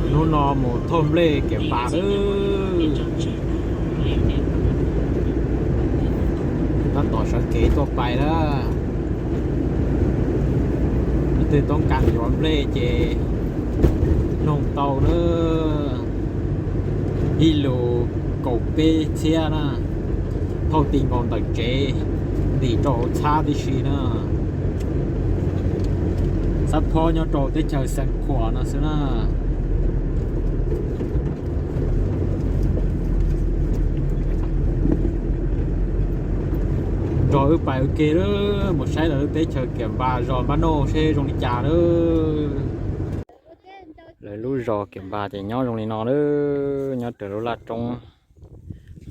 Hnub no mus thauj nplej Kiam Npas lawm. Tab tom sawv kev tuaj pais na. Leej twg toob kas yuav nplej ces noog tau na. Ib lus kaum peb txhiab na. Thauj ti nkaus ntawm tsev, ntim rau hauv txhab tib si na. Xab phob nyob rau teb chaws Xeev Khuam no xwb na. Nrog wb pais ua ke lawm, mus saib lawv lub teb chaws Kiam Npas zos Npab Nauj seb zoo li cas lawm. Lawv lub zos Kiam Npas ces nyob zoo li no lawm, nyob raws lub laj roob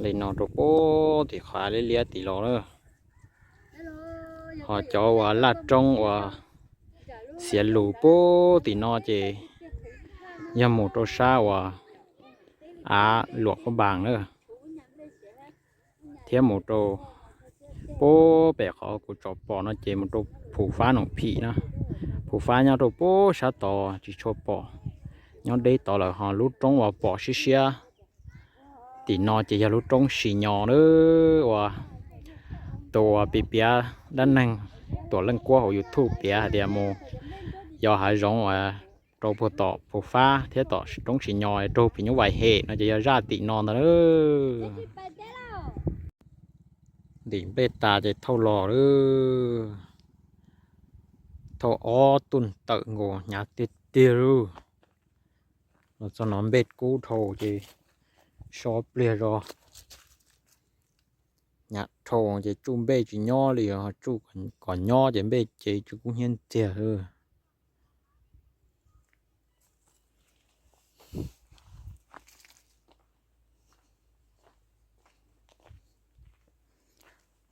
li no rau puag tim qhov liab liab tim los lawm. Ho cov uas laj roob uas xiav lus puag tim no ces yog mus rau sab uas av Luam Phab Npas na, thiab mus rau puag pem qhov kuv tsom pom no ces mus rau Phu Fab Noom Phim na. Phu Fab nyob rau puag sab tod tsis tshua pom, nyob deb tod lawm. Ho lub roob uas pom siab siab tim no ces yog lub roob Sis Nyos na, uas tus uas piav piav dab neeg Tuam Leej Kuab hauv YouTube piav hais tias mus yos hav zoov uas rau puag tom Phu Fab thiab tom roob Sis Nyos raug phim nyuj vais hem no ces yog zaj tim no ntag na. Ntim nplej tas ces thauj los lawm. Thauj ob tug tawm nkaus hnyav tiag tiag lauj. Los txog no npej kub dhau ces so pliag zog. Hnyav dhau ces tsuj npej tsis nyob li, tsuj kom nyob ces npej ces tsis kub hnyiab tiag.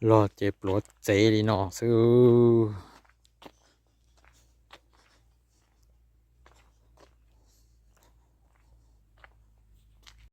Los ces pluav txev li no xwb.